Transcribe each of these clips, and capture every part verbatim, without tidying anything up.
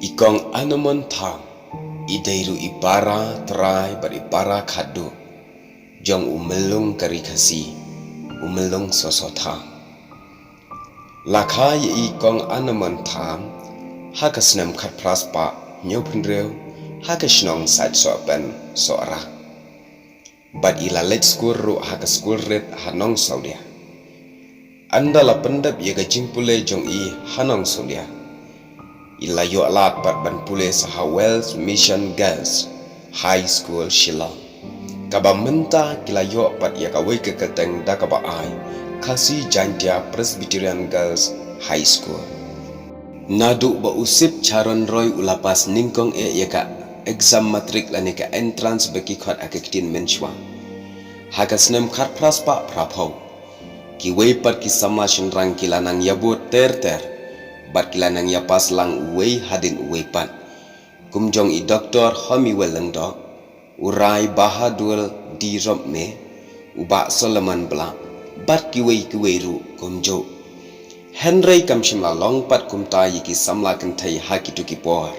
I Kong Anamon Tham i dei ruh i para trai bad i para khadduh jong u Myllung ka Ri Khasi, u Myllung Soso Tham. La kha ïa i Kong Anamon Tham ha ka snem khatphra spah hynñiewphew hynriew ha ka shnong Saitsohpen Sohra. Bad i la leit skul ruh ha ka skul rit ha Nongsawlia. Ynda la pyndep ïa ka jingpule jong i ha Nongsawlia, i la ïoh lad pat ban pule sa ha Wells Mission Girls High School, Shillong, kaba mynta ki la ïoh pat ïa kawei ka kyrteng da kaba ai Khasi Jaintia Presbyterian Girls High School. Naduh ba u Sip Charon Roy u la pass nyngkong eh ïa ka exam matric lane ka entrance ba ki khot ha ka ktien mynshuwa, ha ka snem khatphra spah phraphew, kiwei pat ki samla shynrang ki la nang ïa bud ter ter bad ki la nang ïa pass lang uwei hadien uwei pat, kum jong i Doktor Homiwell Lyngdoh, u Rai Bahadur D. Romney, u Bah Solomon Blah bad kiwei kiwei ruh kumjuh. Hynrei kam shym la long pat kumta ïa ki samla kynthei ha kito ki por.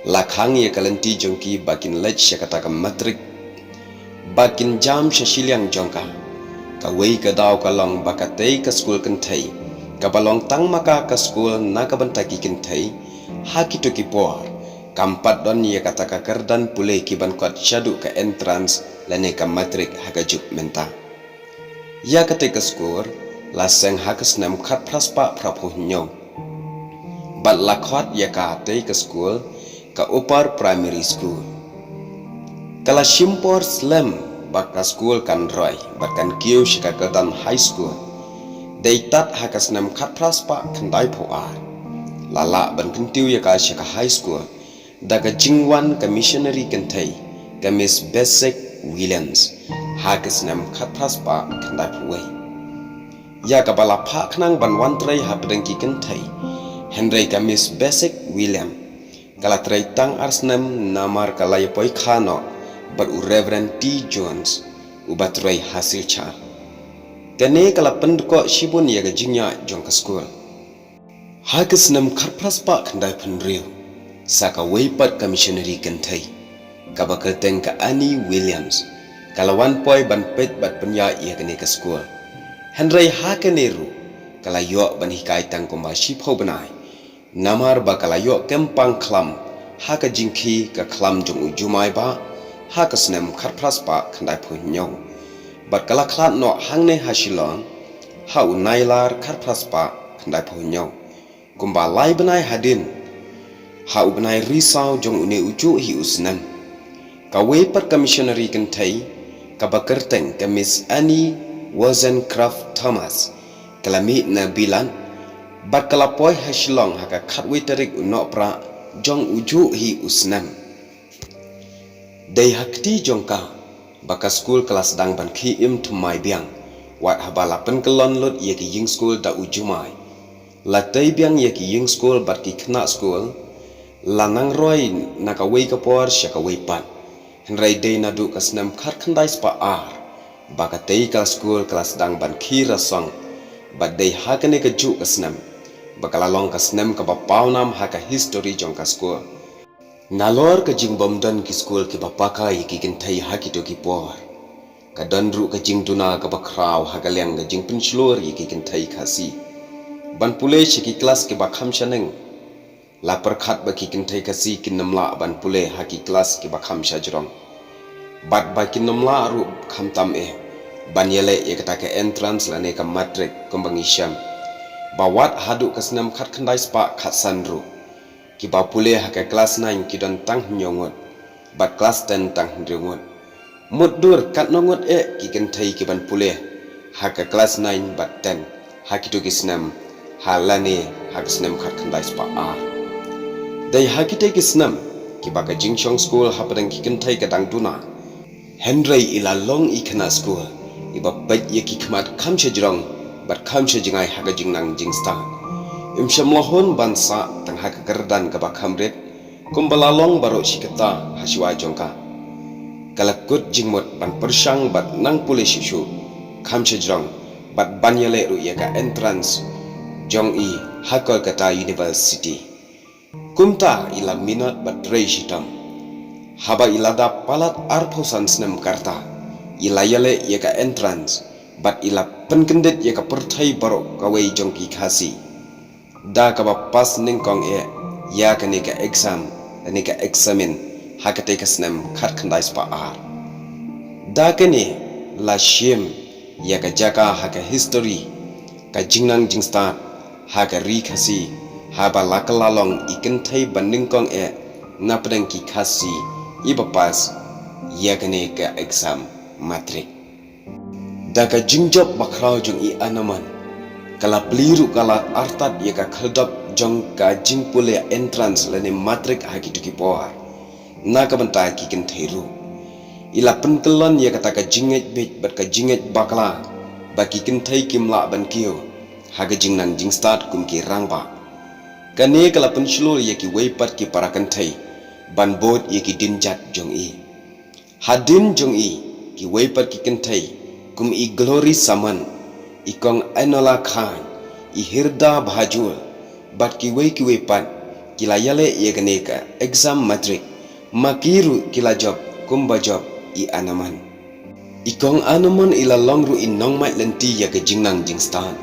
La khang ïa ka lynti jong ki ba kin leit sha kata ka matric ba kin jam sha shiliang jong ka. Kawei ka daw ka long ba katei ka skul kynthei, kaba long tang ma ka ka skul na ka bynta ki kynthei ha kito ki por, kam pat don ïa kata ka kyrdan pule ki ban kot shaduh ka entrance lane ka matric ha ka juk mynta. Ïa katei ka skul la seng ha ka snem khatphra spah phraphew hynñiew bad la khot ïa katei ka skul ka Upper Primary School. Ka la shim por slem ba ka skul kan roi bad kan kiew sha ka kyrdan high school. Dei tad ha ka snem khatphra spah khyndaiphew ar, la lah ban kyntiew ïa ka sha ka high school da ka jingwan ka missionary kynthei, ka Miss Bessie Williams, ha ka snem khatphra spah khyndaiphew wei, ïa kaba la phah khnang ban wan trei hapdeng ki kynthei. Hynrei ka Miss Bessie Williams ka la trei tang ar snem namar ka la ïa poi kha noh bad u Reverend T. Jones, uba trei ha Silchar. Kane ka la pyndkoh shibun ïa ka jingïaid jong ka skul. Ha ka snem khatphra spah khyndaiphew hynriew, sa kawei pat ka missionary kynthei, kaba kyrteng ka Annie Williams, ka la wan poi ban peit bad pynïaid ïa kane ka skul. Hynrei ha kane ruh ka la ïoh ban hikai tang kumba shiphew bnai, namar ba ka la ïoh kem pang khlam ha ka jingkhie ka khlam jong u Jumai Bah ha ka snem khatphra spah khyndaiphew hynñiew bad ka la khlad noh hangne ha Shillong ha u Nailar khatphra spah khyndaiphew hynñiew. Kumba lai bnai hadien, ha u bnai Risaw jong une u juh hi u snem, kawei pat ka missionary kynthei, kaba kyrteng ka Miss Annie Wozencraft Thomas, ka la mih na Bilan bad ka la poi ha Shillong ha ka khatwei tarik u Nohprah jong u juh hi u snem. Dei ha kti jong ka ba ka skul ka la sdang ban khie im thymmai biang, wat haba la pynkyllon lut ïa ki ïing skul da u Jumai. La tei biang ïa ki ïing skul bad ki khynnah skul, la nang roi na kawei ka por sha kawei pat. Hynrei dei naduh ka snem khatkhyndai spah ar ba katei ka skul ka la sdang ban khie rasong, bad dei ha kane ka juh ka snem ba ka la long ka snem kaba pawnam ha ka histori jong ka skul. Nalor ka jingbymdon ki skul kiba paka ïa ki kynthei ha kito ki por, ka don ruh ka jingduna kaba khraw ha ka liang ka jingpynshlur ïa ki kynthei Khasi ban pule sha ki klas kiba kham shaneng. La pyrkhat ba ki kynthei Khasi kin ym lah ban pule ha ki klas kiba kham shajrong, bad ba kin ym lah ruh khamtam eh ban ïaleh ïa kata ka entrance lane ka matric kumba ngi shem, ba wat haduh ka snem khatkhyndai spah khatsan ruh, kiba pule ha ka klas nine ki don tang hynñiew ngut, bad klas ten tang hynriew ngut. Mutdur katno ngut eh ki kynthei ki ban pule ha ka klas nine bad ten ha kito ki snem, ha lane ha ka snem khatkhyndai spah ar. Dei ha kitei ki snem kiba ka jingshong skul hapdeng ki kynthei ka dang duna. Hynrei i la long i khynnah skul iba peit ïa ki khmat kham shajrong bad kham shajngai ha ka jingnang jingstad. Im shym la hun ban sah tang ha ka kyrdan kaba kham rit, kumba la long baroh shi katta ha shuwa jong ka. Ka la kut jingmut ban pyrshang bad nang pule shuh shuh kham shajrong bad ban ïaleh ruh ïa ka entrance jong i ha Kolkata University. Kumta i la minot bad trei shitom. Haba i la dap palat arphew san snem ka rta, i la ïaleh ïa ka entrance bad i la pynkyndit ïa ka pyrthei baroh kawei jong ki Khasi da kaba pass nyngkong eh ïa kane ka exam lane ka eksamin ha katei ka snem khatkhyndai spah ar. Da kane la shim ïa ka jaka ha ka history ka jingnang jingstad ha ka ri Khasi, haba la kylla long i kynthei ba nyngkong eh napdeng ki Khasi iba pass ïa kane ka exam matrik. Da ka jingjop bakhraw jong i Anaman, ka la plie ruh ka la artat ïa ka khyrdop jong ka jingpule entrance lane matrik ha kito ki por na ka bynta ki kynthei ruh. I la pynkyllon ïa kata ka jingngeit bieit bad ka jingngeit bakla ba ki kynthei kim lah ban kiew ha ka jingnang jingstad kum ki rangbah. Kane ka la pynshlur ïa kiwei pat ki para kynthei ban bud ïa ki dienjat jong i. Hadien jong i, kiwei pat ki kynthei kum i Glory Saman, i Kong Enola Khan, i Hirda Bhajul bad kiwei kiwei pat ki la ïaleh ïa kane ka exam matrik, ma ki ruh ki la jop kumba jop i Anaman. I Kong Anaman i la long ruh i nongmait lynti ïa ka jingnang jingstad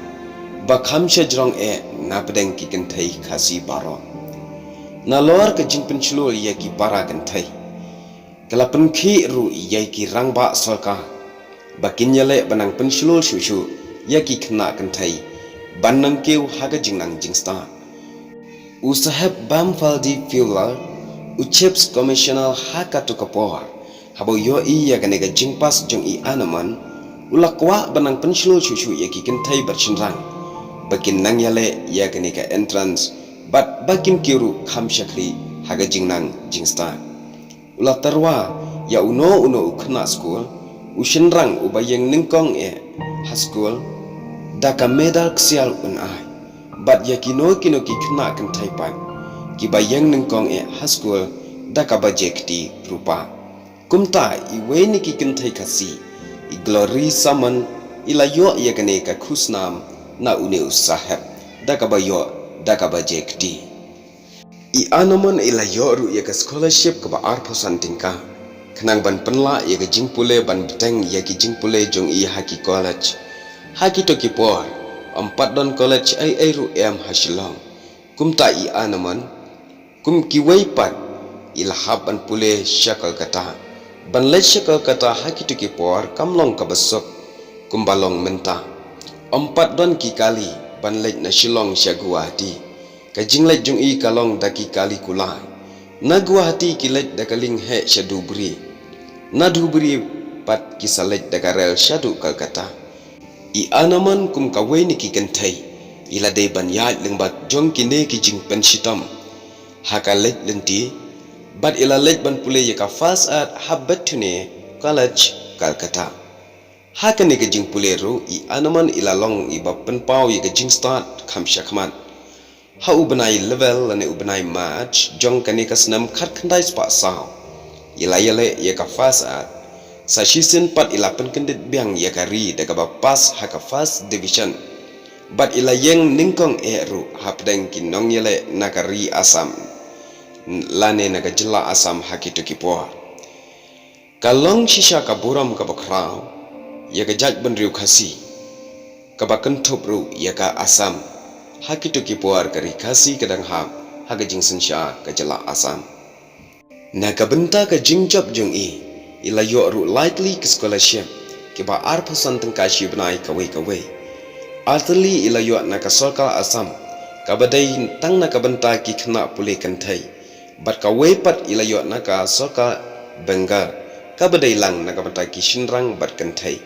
ba kham shajrong eh napdeng ki kynthei Khasi baroh. Nalor ka jingpynshlur ïa ki para kynthei, ka la pynkhih ruh ïa ki rangbah sorkar ba kin ïaleh ban nang pynshlur shuh shuh ïa ki khynnah kynthei ban nang kiew ha ka jingnang jingstad. U Saheb Bamfaldi Fuller, u Chief Commissioner ha kato ka por, haba u ïohi ïa kane ka jingpass jong i Anaman, u la kwah ban nang pynshlur shuh shuh ïa ki kynthei bad shynrang ba kin nang ïaleh ïa kane ka entrance bad ba kin kiew ruh kham shakri ha ka jingnang jingstad. U la tyrwa ïa uno uno u khynnah skul, u shynrang uba ïeng nyngkong eh ha skul, da ka medal ksiar un ai. Bad ïa kino kino ki khynnah kynthei pat kiba ïeng nyngkong eh ha skul da ka baje kti rupa. Kumta iwei na ki kynthei Khasi, i Glory Saman, i la ïoh ïa kane ka khusnam na une u Saheb da kaba ïoh da ka baje kti. I Anaman i la ïoh ruh ïa ka scholarship kaba arphew san tyngka khnang ban pynlah ïa ka jingpule ban bteng ïa ki jingpule jong i ha ki college. Ha kito ki por, ym pat don college ei ei ruh em ha Shillong. Kumta i Anaman, kum kiwei pat, i la hap ban pule sha Kolkata. Ban leit sha Kolkata ha kito ki por kam long kaba suk kumba long mynta. Ym pat don ki kali ban leit na Shillong sha Guwahati. Ka jingleit jong i ka long da ki kali kulai. Na Guwahati ki leit da ka lieng heh sha Dhubri. Na Dhubri pat ki sa leit da ka rel shaduh Kolkata. I Anaman kum kawei na ki kynthei, i la dei ban ïaid lyngba jong kine ki jingpynshitom ha ka leit lynti, bad i la leit ban pule ïa ka FAST Art ha Bethune College, Calcutta. Ha kane ka jingpule ruh, i Anaman i la long iba pynpaw ïa ka jingstad kham shakhmat. Ha u bnai Lber lane u bnai March jong kane ka snem khatkhyndai spah saw, i la ïaleh ïa ka FAST Art. Sa shisien pat i la pynkyndit biang ïa ka ri da kaba pass ha ka First Division. Bad i la ïeng nyngkong eh ruh hapdeng ki nongïaleh na ka ri Assam lane na ka jylla Assam ha kito ki por. Ka long shisha ka burom kaba khraw ïa ka jaitbynriew Khasi, kaba kynthup ruh ïa ka Assam. Ha kito ki por ka ri Khasi ka dang hap ha ka jingsynshar ka jylla Assam. Na ka bynta ka jingjop jong i, i la ïoh ruh lai tylli ki scholarship kiba arphew san tyngka shi bnai kawei kawei. Ar tylli i la ïoh na ka sorkar Assam, kaba dei tang na ka bynta ki khynnah pule kynthei. Bad kawei pat i la ïoh na ka sorkar Bengal, kaba dei lang na ka bynta ki shynrang bad kynthei.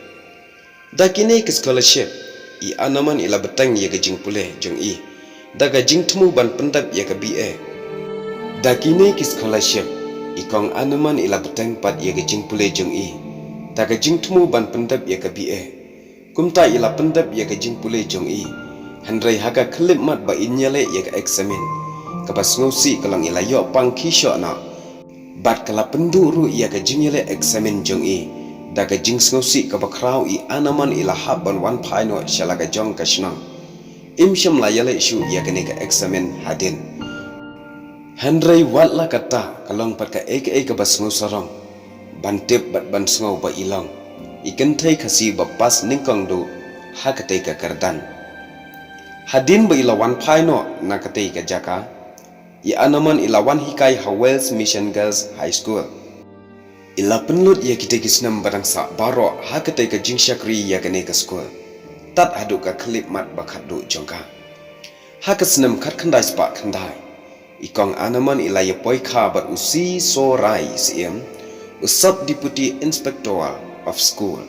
Da kine ki scholarship, i Anaman i la bteng ïa ka jingpule jong i da ka jingthmu ban pyndep ïa ka B A. Da kine ki scholarship, i Kong Anaman i la bteng pat ïa ka jingpule jong i da ka jingthmu ban pyndep ïa ka B A. Kumta i la pyndep ïa ka jingpule jong i. Hynrei ha ka khyllipmat ba in ïaleh ïa ka eksamin, kaba sngewsih ka long i la ïoh pang khishoh noh. Bad ka la pynduh ruh ïa ka jingïaleh eksamin jong i. Da ka jingsngewsih kaba khraw i Anaman i la hap ban wan phai noh sha la ka jong ka shnong. Im shym la ïaleh shuh ïa kane ka eksamin hadien. Hynrei wat la katta ka long pat kaei kaei kaba sngewsarong ban tip bad ban sngew ba i long i kynthei Khasi ba pass nyngkong duh ha katei ka kyrdan. Hadien ba i la wan phai noh na katei ka jaka, i Anamon i la wan hikai ha Wales Mission Girls High School. I la pynlut ïa kitei ki snem ba dang sah baroh ha katei ka jingshakri ïa kane ka skul, tad haduh ka khyllipmat ba khatduh jong ka. Ha ka snem khatkhyndai spah khyndai, i kong Anamon i la ïa poi kha bad u C Sorai Syiem, u Sub Deputy Inspector of School,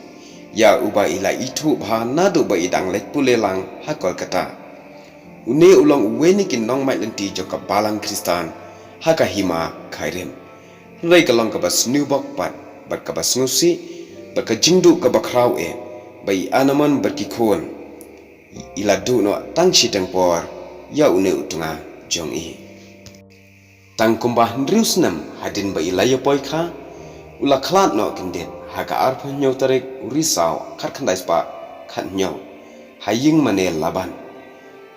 ïa uba i la ithuh bha naduh ba i dang leit pule lang ha Kolkata. Une u long uwei na ki nongmait lynti jong ka Balang Khristan ha ka Hima Khyrim. Hynrei ka long kaba sniew bok pat bad kaba sngewsih bad ka jingduh kaba khraw eh ba i Anamon bad ki khun i la duh noh tang shiteng por ïa une u tnga jong i. Tang kumba hynriew snem hadien ba i la ïa poi kha, u la khlad noh kyndit ha ka arphew hynñiew tarik u Risaw khatkhyndai spah khathynñiew ha ïing mane Laban.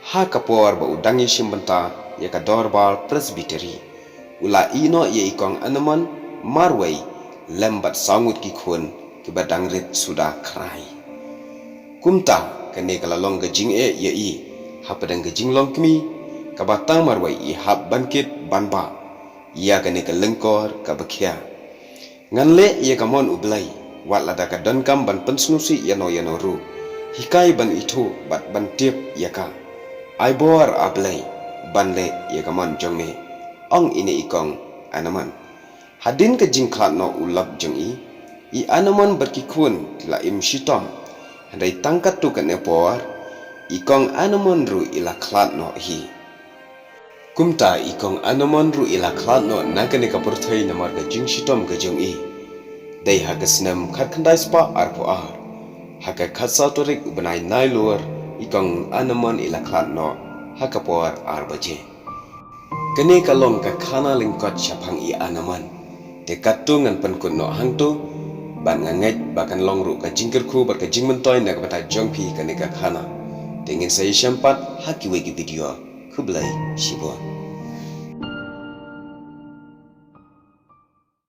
Ha ka por ba u dang ïashim bynta ïa ka Dorbar Presbytery, u la ïeh noh ïa i kong Anamon marwei lem bad saw ngut ki khun kiba dang rit suda khrai. Kumta kane ka la long ka jingeh ïa i hapdeng ka jinglong kmie kaba tang marwei i hap ban kit ban bah ïa kane ka lyngkor kaba khia. Ngan leh ïa ka mon U Blei, wat lada ka donkam ban pynsngewsih ïano ïano ruh, hikai ban ithuh bad ban tip ïa ka. Ai bor A Blei ban leh ïa ka mon jong me, ong ine i kong Anamon. Hadien ka jingkhlad noh u lok jong i, i Anamon bad ki khun ki la im shitom. Hynrei tang katto katne por, i kong Anamon ruh i la khlad noh hi. Kumta i kong Anamon ruh i la khlad noh na kane ka pyrthei namar ka jingshitom ka jong i. Dei ha ka snem khatkhyndai spah arphew ar, ha ka khatsaw tarik u bnai Nailur, i kong Anamon i la khlad noh ha ka por ar baje. Kane ka long ka khana lyngkot shaphang i Anamon. Te katto ngan pynkut noh hangto, bad nga ngeit ba kan long ruh ka jingkyrkhu bad ka jingmyntoi na ka bynta jong phi kane ka khana. Te ngin sa ïashem pat ha kiwei ki video. Khublei shibun.